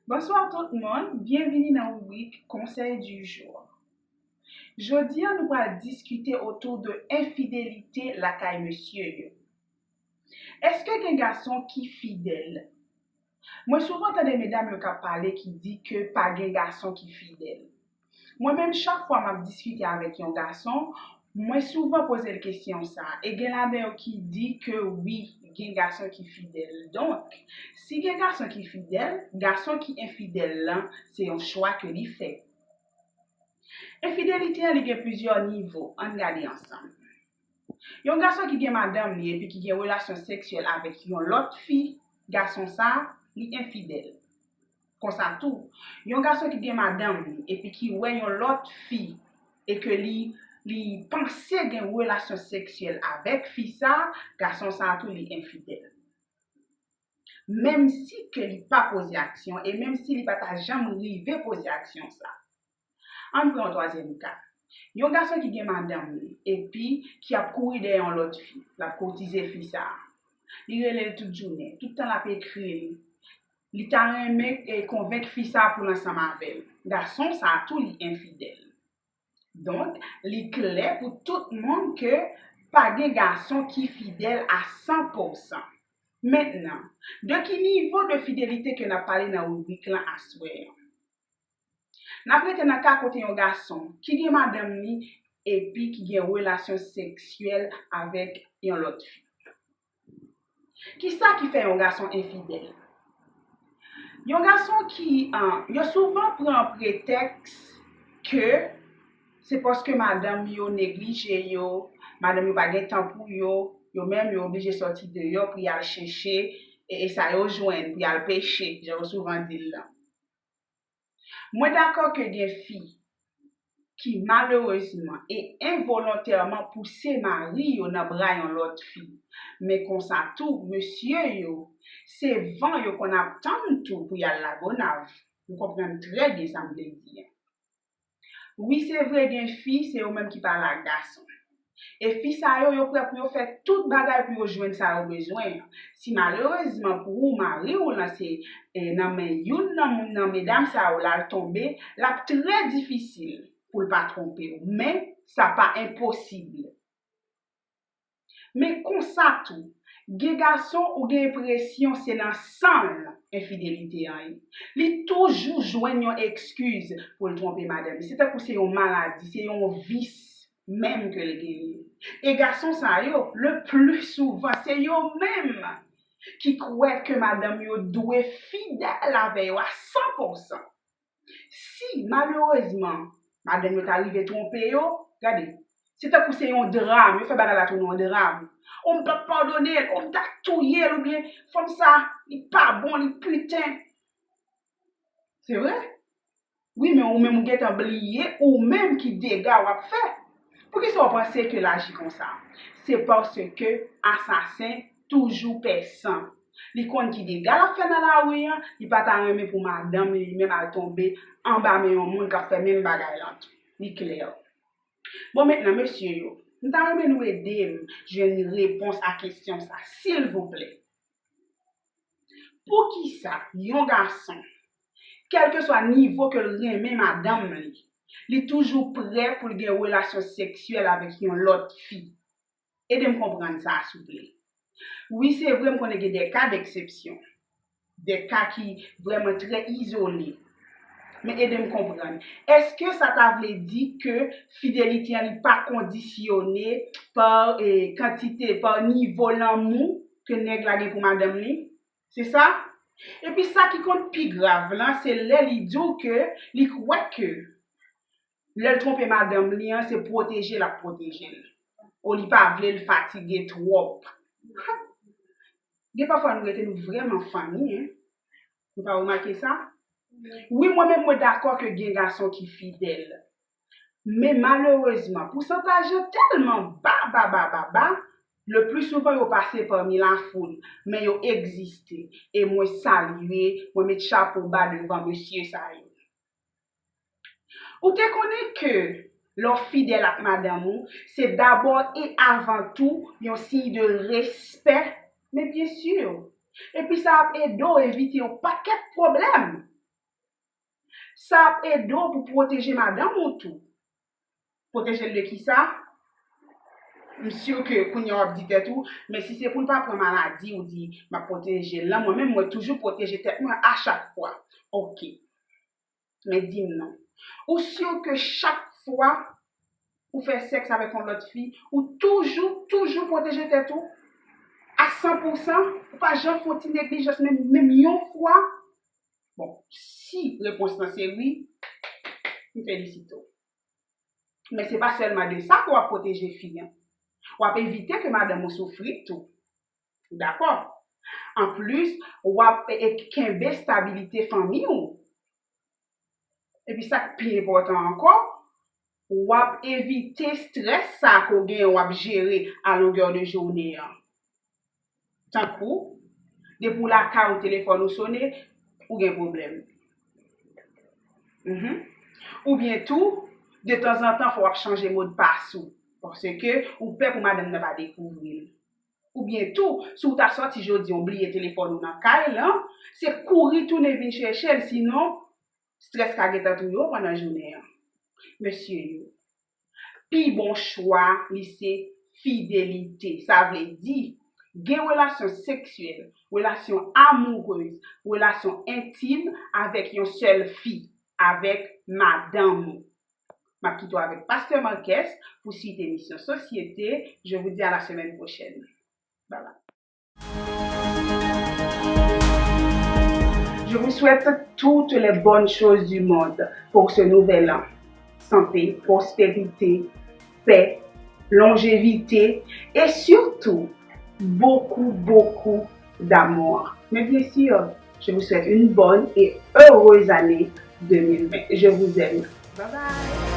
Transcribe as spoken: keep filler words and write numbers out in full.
Bonsoir tout moun, byenvini nan ribrik Conseil du jour. Jodi a nou pral diskite otou de enfidelite lakay mesye yo. Èske gen gason ki fidèl? Mwen souvan tande medam yo k ap pale ki di ke pa gen gason ki fidèl. Mwen menm chak fwa m ap diskite avèk yon gason, mwen souvan poze l kesyon sa. E gen ladan yo ki di ke wi, gen gason ki fidèl. Donk, si gen gason ki fidèl, gason ki enfidèl lan, se yon chwa ke li fè. Enfidelite an, li gen plizyè nivo. Ann gade ansanm. Yon gason ki gen madanm li epi ki gen relasyon seksyèl avèk yon lòt fi, gason sa, li enfidèl. Konsa tou, yon gason ki gen madanm li epi ki wè yon lòt fi e ke li, li panse gen relasyon seksyèl avèk fi sa, gason sa tou li enfidèl. Menm si ke li pa poze aksyon e menm si li pa ta janm rive poze aksyon sa. Ann pran yon twazyèm ka. Yon gason ki gen madanm li epi ki ap kouri dèyè yon lòt fi, l ap koutize fi sa. Li rele l tout jounen, tout tan l ap ekri li. Li ta renmen e konvenk fi sa pou l ansanm avè l. Gason sa tou li enfidèl. Donk, li klè pou tout moun ke pa gen gason ki fidèl a san pousan. Mentnan, de ki nivo de fidelite ke n ap pale nan ribrik lan aswè an? N ap rete nan ka kote yon gason ki gen madanm li epi ki gen relasyon seksyèl avèk yon lòt fi. Kisa ki fè yon gason enfidèl? Yon gason ki, ah, yo souvan pran pretèks ke se paske madanm yo neglije yo, madanm yo pa gen tan pou yo, yo menm yo oblije sòti deyò pou y al chèche e, e sa yo jwenn, pou y al peche, jan yo souvan di l lan. Mwen dakò ke gen fi ki malerezman e envolontèman pouse mari yo nan bra yon lòt fi. Men konsa tou, mesye yo, se van yo konn ap tann tou pou y al Lagonav. Ou konprann trè byen sa m vle di a. Wi, se vre, gen fi, se yo menm ki pale ak gason. E fi sa yo, yo prè pou yo fè tout bagay pou yo jwenn sa yo bezwen an. Si malerezman pou ou, mari w lan se, e, nan men youn nan, nan medam sa yo l al tonbe, l ap trè difisil pou l pa twonpe w. Men, sa pa enposib. Men konsa tou, gen gason ou gen enpresyon se nan san l enfidelite an ye. Li toujou jwenn yon ekskiz pou l twonpe madanm li. Se tankou se yon maladi, se yon vis menm ke l genyen. E gason sa yo, le pli souvan, se yo menm ki kwè ke madanm yo dwe fidèl avè yo a san pousan. Si, malerezman, madanm yo ta rive twonpe yo, gade, se tankou se yon dram, yo fè bagay la tounen yon dram. O, m p ap padone l, o, m ta touye l, oubyen fanm sa, li pa bon, li piten. Se vre? Wi, men ou menm ou gentan bliye, ou menm ki dega w ap fè. Poukisa w panse ke l aji konsa? Se paske asasen toujou pè san. Li konn ki dega l ap fè nan lari an, li pa ta renmen pou madanm li, li menm al tonbe anba men yon moun k ap fè menm bagay lan tou. Li klè. Bon, mentnan, mesye yo, m ta renmen nou ede m jwenn repons a kesyon sa, silvouplè. Poukisa yon gason, kèlkeswa nivo ke l renmen madanm li, li toujou prè pou l gen relasyon seksyèl avèk yon lòt fi? Ede m konprann sa, souple. Wi, se vre, m konnen gen de ka deksepsyon, de ka ki vrèman trè izole. Men ede m konprann. Èske sa ta vle di ke fidelite an li pa kondisyone pa, eh, kantite, pa nivo lanmou ke nèg la gen pou madanm li? Se sa? Epi sa ki konn pi grav lan, se lè li di w ke li kwè ke lè l twonpe madanm li an, se pwoteje l ap pwoteje l. O li pa vle l fatige twòp. Gen pafwa nou rete nou vrèman funny, en. Nou pa remake sa? Wi, mwen menm mwen dakò ke gen gason ki fidèl. Men malerezman, pousantaj yo tèlman ba, ba, ba, ba, ba, le pli souvan yo pase pami lafoul, men yo egziste. E mwen salye, mwen met chapo ba devan mesye sa yo. Ou te konnen ke lè w fidèl ak madanm ou, se dabò e avan tou yon siy de respè? Men byen si. Epi sa ap ede w evite yon pakèt pwoblèm. Sa ap ede w pou pwoteje madanm ou tou. Pwoteje l de kisa? M si ke kounye a w ap di tèt ou, men si se pou l pa pran maladi, ou di, "M ap pwoteje l." Lan, mwen menm, mwen toujou pwoteje tèt mwen a chak fwa. Oke. Men di m non. Ou si ke chak fwa ou fè sèks avèk yon lòt fi, ou toujou, toujou pwoteje tèt ou a san pou san, ou pa janm fè yon ti neglijans, menm, menm yon fwa? Bon, si repons lan se wi, m felisite w. Men se pa sèlman de sa ke w ap pwoteje fi an. W ap evite ke madanm ou soufri tou. Dakò? Anplis, w ap, e, kenbe stabilite fanmi w. Epi sa k pi enpòtan ankò, w ap evite strès sa ke w genyen w ap jere a longè de jounen an. Tankou, depi w lakay ou telefòn ou sone, ou gen pwoblèm. Mhm. Oubyen tou, detanzantan, fò w ap chanje modpas ou. Paske ou pè pou madanm nan pa dekouvri l. Oubyen tou, si w ta sòti jodi a, w bliye telefòn ou nan kay lan, se kouri tounen vin chèche l, sinon, strès ka gentan touye w pandan jounen an. Mesye yo, pi bon chwa, li se fidelite. Sa vle di, gen relasyon seksyèl, relasyon amourez, relasyon entim avèk yon sèl fi, avèk madanm ou. M ap kite w avèk Pastè Marques pou swit emisyon Sosyete. Je vous dis à la semaine prochaine. Bye bye. Je vous souhaite toutes les bonnes choses du monde pour ce nouvel an. Santé, prospérité, paix, longévité et surtout beaucoup, beaucoup d'amour. Mais bien sûr, je vous souhaite une bonne et heureuse année deux mille vingt. Je vous aime. Bye bye.